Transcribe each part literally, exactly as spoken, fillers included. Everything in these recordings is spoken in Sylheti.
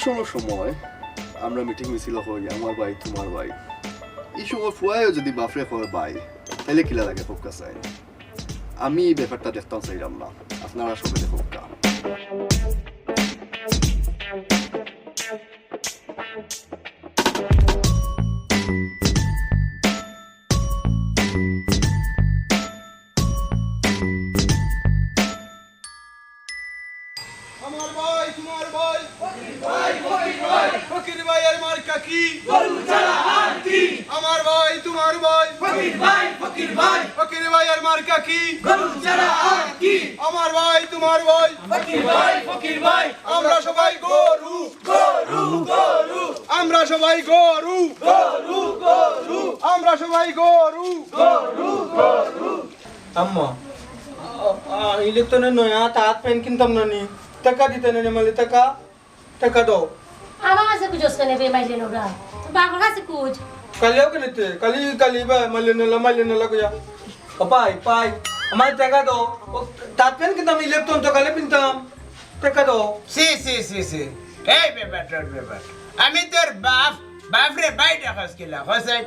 কোনো সময় আমরা মিটিং মিছিল কই, "আমার ভাই, তোমার ভাই।" এই সময় ফুয়ায়ও যদি বাফরে কয় ভাই, তাইলে কিলা লাগে কউক্কা চাই? আমি এই ব্যাপারটা দেখতাম চাইরাম না, আপনারা সবে দেখউক্কা। আমার ভাই, তোমার ভাই, ফকির ভাই, ফকির ভাই, ফকির ভাইয়ের মার্কা কি? গরু ছাড়া আর কি? আমার ভাই, তোমার ভাই, ফকির ভাই, ফকির ভাই, ফকির ভাইয়ের মার্কা কি? গরু ছাড়া আর কি? আমার ভাই, তোমার ভাই, ফকির ভাই, ফকির ভাই, আমরা সবাই গরু, গরু, গরু, আমরা সবাই গরু, গরু, গরু, আমরা সবাই গরু, গরু, গরু। আম্মা, আ, আ, ইলেকট্রনের নয়া তাত পেন কিনতাম না নি? টেকা দিতে না নি মালে, টেকা? টেকা দাও। আমার কাছে খুঁজছ কেনে বে মাইলে নোরা? তোর বাবার কাছে খুঁজ। কালিও কেনে তে? কালি, কালি বা মাইলে নোলা, মাইলে নোলা কইয়া। ও পাই, পাই, আমার টেকা দাও। ও, তাত পেন কিনতাম, ইলেকট্রন তো কালি কিনতাম। টেকা দাও। সি, সি, সি, সি। এই বেটা, তোর বেটা। আমি তোর বাপ, বাফরে ভাই ডাকস কিলা, কও চাই।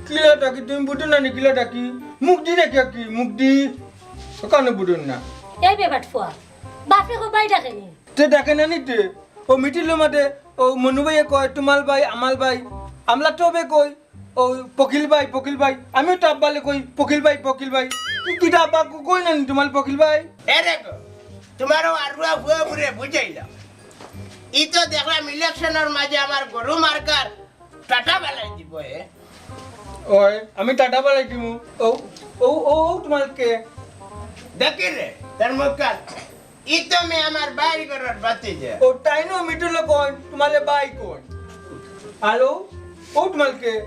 কিলা ডাকি তুমি বুঝো না নি, কিলা ডাকি? মুখ দি ডাকি কি? মুখ দি? ওখানে বুঝো না। এই বেটা ফুয়া, বাফরে কও ভাই ডাকে নি? তে ডাকে না নি তে? ও মিটিলর মাঝে, ও মনু ভাইয়ে কয়, "তোমার ভাই, আমার ভাই।" আমরা তো বে কই, "ও পকিল ভাই, পকিল ভাই।" আমিও তো আব্বালে কই, "পকিল ভাই, পকিল ভাই।" তুই, তুই তো আব্বা ক-, কই না নি তোমার পকিল ভাই? এরে গো, তোমারও আরুয়া ফুয়া ঘুরে বুঝাইলাম। ই তো দেখলাম ইলেকশনের মাঝে আমার গরু মার্কার টাটা বালাই দিব, এ। ওই, আমি টাটা বালাই দিমু। ও, ও, ও, ও, তোমার কে? দেখি রে, তার মুখ কান। ই তো মে আমার ভাইর ঘরর ভাতিজা। ও, তাইন মিটিলো কইন, তোমারে ভাই কইন। হ্যালো, ও তোমার কে?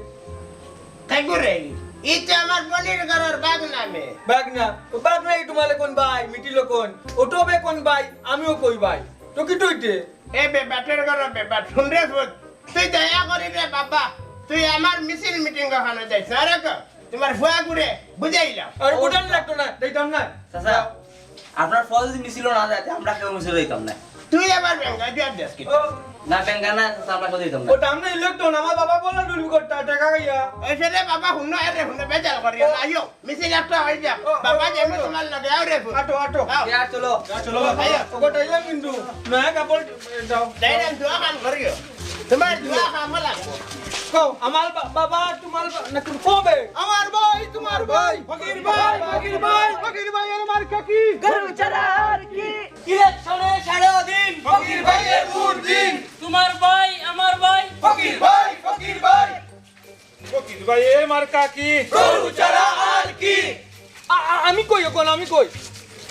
তাই করে, ই তো আমার বইনর ঘরর ভাগনা মে। ভাগনা, ও ভাগনা ই তোমারে কইন ভাই, মিটিলো কইন। ও তো বে কইন ভাই, আমিও কই ভাই। তো কি তুই দে? এ বেটা, তোর ঘরর বেটা, হুন রে ফুত। তুই দয়া করি রে বাবা, তুই আমার মিছিল মিটিং ওখানো যাইস না রে গো। তোমার ফুয়া ঘুরে বুঝাইলাম। আর বুঝান লাগতো না, দিতাম না। চাচা, আপনার ফুয়া যদি মিছিল না যায়, তে আমরা কেউ মিছিল দিতাম না। তুই আবার বেঙ্গা জবাব দেস কি? ও। না, বেঙ্গা না, চাচা, আমরা কেউ দিতাম না। ও, দাম না ইলেকট্রন, আমার বাবা বলা ডুবি করতা, টাকা খাইয়া। এসে রে বাবা, হুনো, আরে হুনো, বেজাল করিও না, আইও। মিছিল একটা হয়ে যাক। ও, বাবা, ও, যে আমি ও। তোমার লগে, আও রে ফুত। আটো, আটো। আও। এ, আর চলো। চলো, বাবা। আইও। ওকে, টাইলাম কিন্তু। নয়া কাপড়, এ, দাও। টাইলাম, দোয়া কাম করিও। তোমার দোয়া কাম লাগবো। কও, আমার বা-, বাবা, তোমার বা-, না, তুমি কবে? আমার ভাই, তোমার ভাই। ফকির ভাই, ফকির ভাই, ফকির ভাইয়ের মার্কা কি? গরু ছাড়া আর কি? ইলেকশনে সারা দিন। ফকির ভাইয়ের ভোট দিন। তোমার ভাই, আমার ভাই। ফকির ভাই, ফকির ভাই। ফকির ভাইয়ের মার্কা কি? গরু ছাড়া আর কি? আ-, আ-, আমি কই এখন, আমি কই?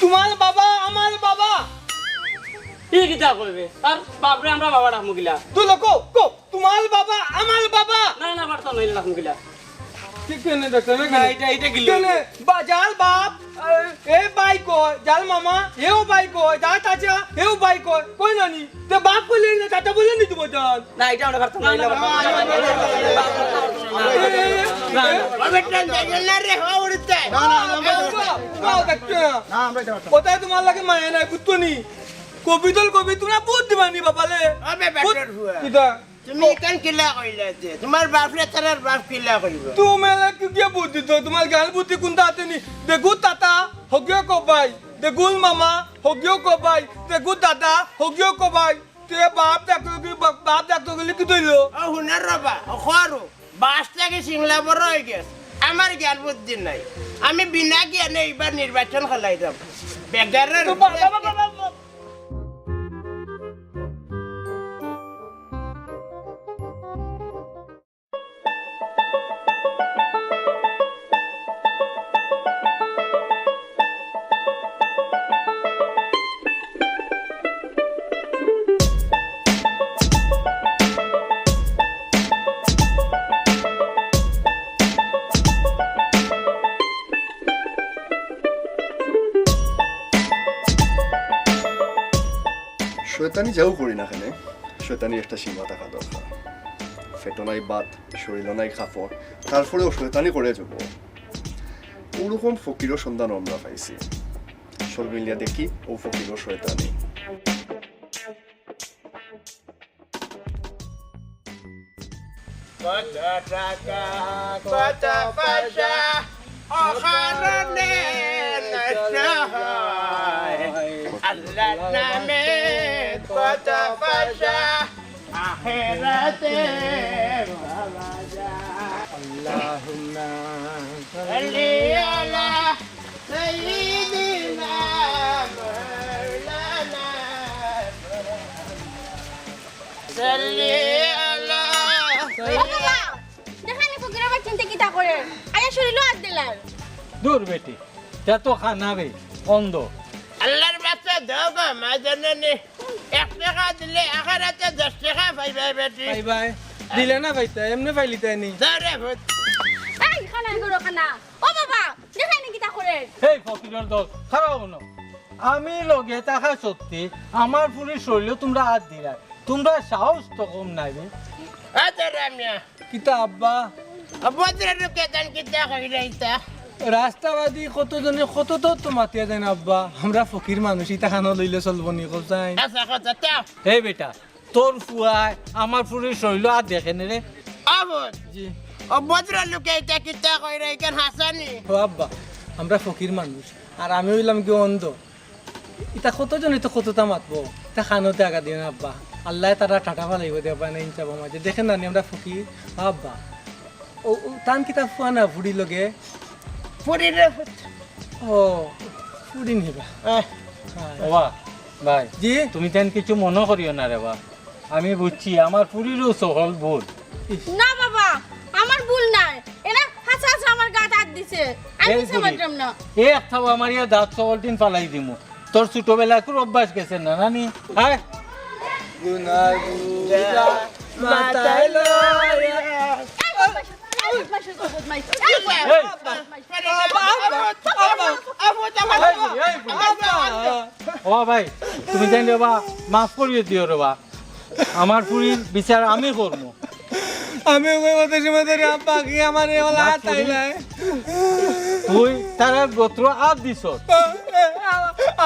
তোমার বাবা, আমার বাবা। ই কিতা কইবে? তার বাপরে আমরা বাবা ডাকমু কিলা? তুই লোক, কো, তোমার বাবা, আমার বাবা। না, না, পারতাম না, ইলা ডাকমু কিলা? কি কেনে ডাকতে না না, কেনে? এটা, এটা কি কেনে? লোক? বা-, যার বাপ, এ, এ ভাই কয়, যার মামা, এও ভাই কয়, যার চাচা, এও ভাই কয়, কই না নি? তে বাপ কইলে না, চাচা বলে নি তুমি জান? না, এটা আমরা পারতাম না, না, এটা না, পারতাম না। না, না, না, না, না। এ, এ, এ, না, না। এ, না, না। না, না, আমরা এটা পারতাম না। না, না, আমরা এটা পারতাম না। না, আমরা এটা পারতাম না। ওটাই তোমার লাগে মায়া নাই, বুঝছো নি? কবিতল কবি, তোমরা ভোট দিবা নি বাবালে? আবে ভোট বেটার ফুয়া। কিতা? তুমি ইখান কিলা কইলা যে? তোমার বাপরে তারার বাপ কিলা কইবা? তুমি এলা কি গিয়া বুদ্ধি তো? তোমার জ্ঞান বুদ্ধি কোনটা আছে নি? দেখো তাতা, হগিও কবাই। দেখো মামা, হগিও কবাই। দেখো দাদা, হগিও কবাই। তে বাপ দেখতো কি, বাপ, বাপ দেখতো গেলে কি তৈল? ও হুনার রবা, ও খরু। বাস থেকে সিংলা বড় হয়ে গেছে। আমার জ্ঞান বুদ্ধি নাই। আমি বিনা জ্ঞানে এইবার নির্বাচন খেলাইতাম। বেগারের তো বাবা, বাবা, বাবা, বাবা। শয়তানি যাও করি না কেনে, শয়তানির একটা সীমা থাকা দরকার। পেটো নাই ভাত, শরীরও নাই কাপড়, তারপরেও শয়তানি করে যাব। ওরকম ফকিরও সন্ধান আমরা পাইছি। সব মিলিয়া দেখি, ও ফকিরও শয়তানি। কত টাকা, কত পয়সা, অকারণে নষ্ট হয়। আল্লাহর নামে কত পয়সা, আখেরাতে পাওয়া যায়। আল্লাহুম্মা সাল্লি আলা সাইয়্যিদিনা মাওলানা সাল্লি আলা ও বাবা, দেখইন নি ফকিরর বাচ্চাইন্তে কিতা করের। আইয়া শরীলো আত দিলার। দূর বেটি, তা তো কানা বে, অন্ধ। আল্লাহর বাচ্চা দেও গো, মা জানইন নি। এক টেকা দিলে আখেরাতে দশ টেকা পাইবায় বেটি। পাইবায়। দিলে না পাইতা, এমনে পাইলিতায় নি। যাও রে ভূত। এই, কানা করো কানা। ও বাবা, দেখইন নি কিতা করের। এই ফকিরর দল, খাড়াও অনো। আমি লগে থাকা সত্ত্বে আমার ফুরির শরীলো তুমরা আত দিরায়। তুমরার সাহস তো কম নায় বে। আচ্ছা রামিয়া। কিতা আব্বা? আব্বা, তোরা লোকে জান কিতা কইরা ইতা? রাস্তাবাদি কতজনে কত তো তো মাতিয়া যাইন আব্বা। আমরা ফকির মানুষ, ইতা কানো লইলে চলবো নি, কও চাইন? আচ্ছা, কথা তো। এই বেটা, তোর ফুয়ায় আমার ফুরির শরীলো আত দেখে নে রে। আবুদ। জি। ও ভদ্রলোকে ইতা কিতা কইরা, ইখান হাসানি? ও আব্বা, আমরা ফকির মানুষ, আর আমি অইলাম কি অন্ধ। ইতা কতজনে তো কততা মাতবো, ইতা কানোতে আগা দিও না আব্বা। আল্লায় তারা ঠাটা ফালাইবো দে আব্বা, না ইনসাফ আমার যে। দেখইন না নি আমরা ফকির, ও আব্বা। ও, ও, তান কিতা ফুয়া না ফুরি লগে? ফুরি রে ফুত। ও, ফুরি নিবা। আহ। হ্যাঁ। ওবা, ভাই। জি? তুমি তেন কিছু মনো করিও না রে বা। আমি বুঝছি, আমার ফুরিরও সহল ভুল। না বাবা, আমার ভুল নাই। এরা হাছা হাছা আমার গাত আত দিছে। আমি এই বুঝি। সামাইতাম না। এই এক থাবা মারিয়া দাঁত সবলটিন ফালাই দিমু। তোর ছোটবেলাকুর অভ্যাস গেছে না, নানি? হ্যাঁ? গুনার বুঝা মাথায় লইয়া। এই বদমাইশ, এই বদমাইশ, এই বদমাইশ, এই এই। বদমাইশ। এই, এই, এই, ও ভাই, তুমি জানি রে বা, মাফ করিয়া দিও রে বা। আমার ফুরির বিচার আমি করমু। আমি ওই ওদের সময় ধরে আব্বা কি আমার এ ওলা আমার ফুরি? তাই নাই। তুই তারার গোত্র আত দিছস।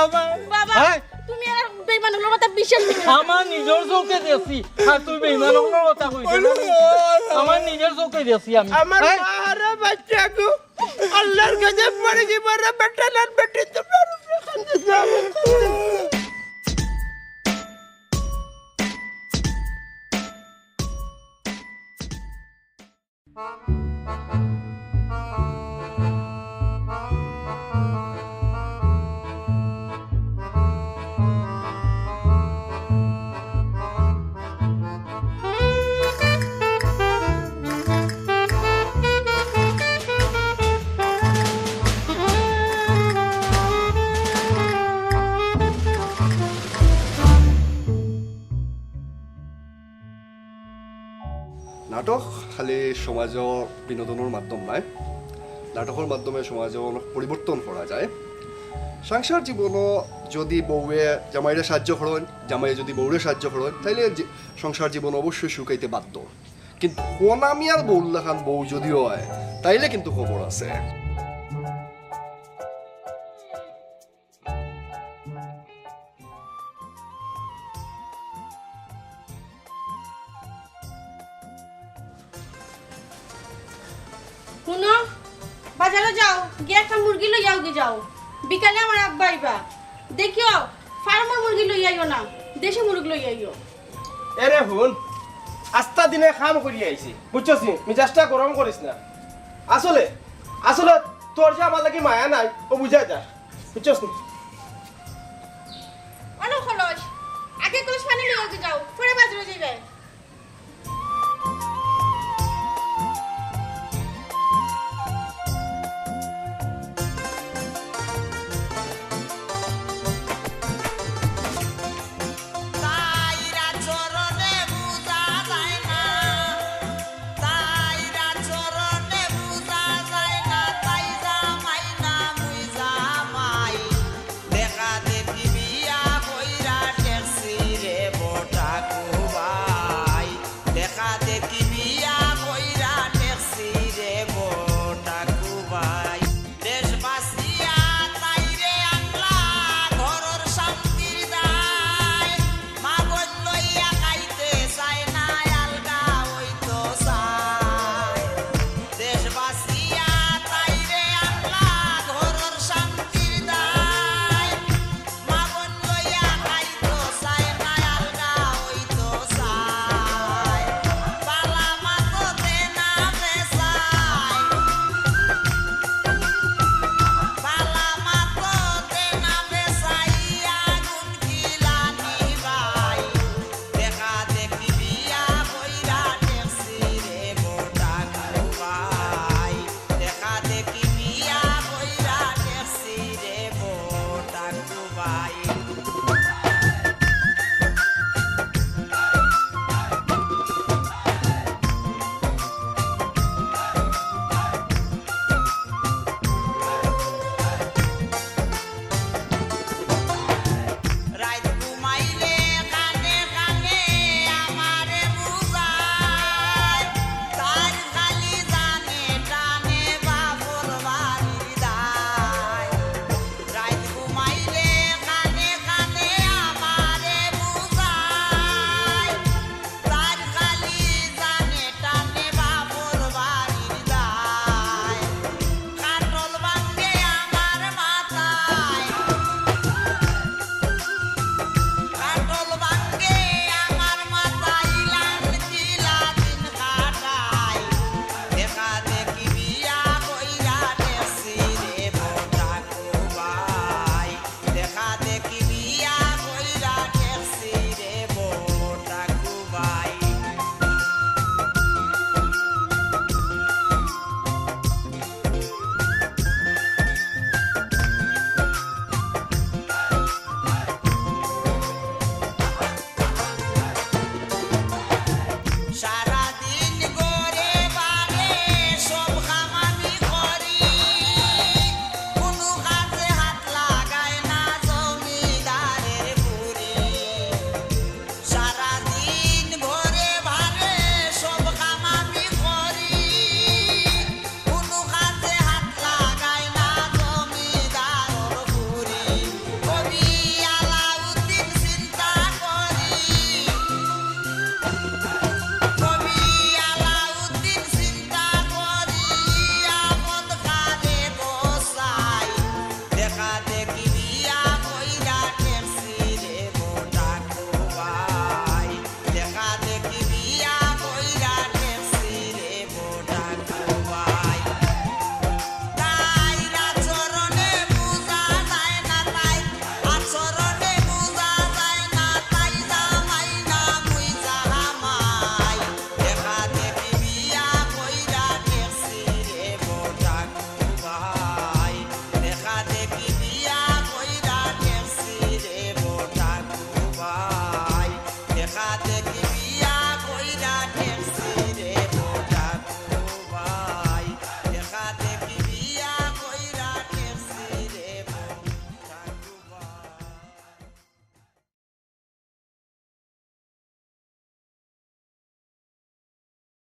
আমার বাবা, হ্যাঁ? তুমি আর বেইমান অকলর কথা বিশ্বাস করো না। আমার নিজর চউখে দেখছি, আর তুই বেইমান অকলর কথা কইছস না? আমার নিজর চউখে দেখছি আমি। আমার হ্যাঁ? মা রে বাচ্চা গো, আল্লাহর গজব পড়ি গেছে রে বেটা, না বেটি, তোমরা উপরে কান্দে যাও। নাটক খালি সমাজর বিনোদনর মাধ্যম নায়, নাটকর মাধ্যমে সমাজর অনেক পরিবর্তন করা যায়। সংসার জীবনও যদি বউয়ে জামাইরে সাহায্য করইন, জামাইয়ে যদি বউরে সাহায্য করইন, তাইলে যে-, সংসার জীবন অবশ্যই সুখ অইতে বাধ্য। কিন্তু কোনা মিয়ার বউর লাখান বউ যদি অয়, তাইলে কিন্তু খবর আছে। হুনো, বাজারো যাও, গিয়া একটা মুরগি লইয়া আওগি যাও। বিকালে আমার আব্বা আইবা। দেখিও, ফার্মর মুরগি লইয়া আইও না, দেশি মুরগি লইয়া আইও। এরে হুন, আস্তা দিনে কাম করিয়া আইছি, বুঝছস নি? মিজাজটা গরম করিস না। আসলে, আসলে তোর যে আমার লাগি মায়া নাই, ও বুঝা যায়, বুঝছস নি? অনো খলস, আগে গ্লাস পানি লইয়া আওগি যাও, পরে বাজারো যাইবায়।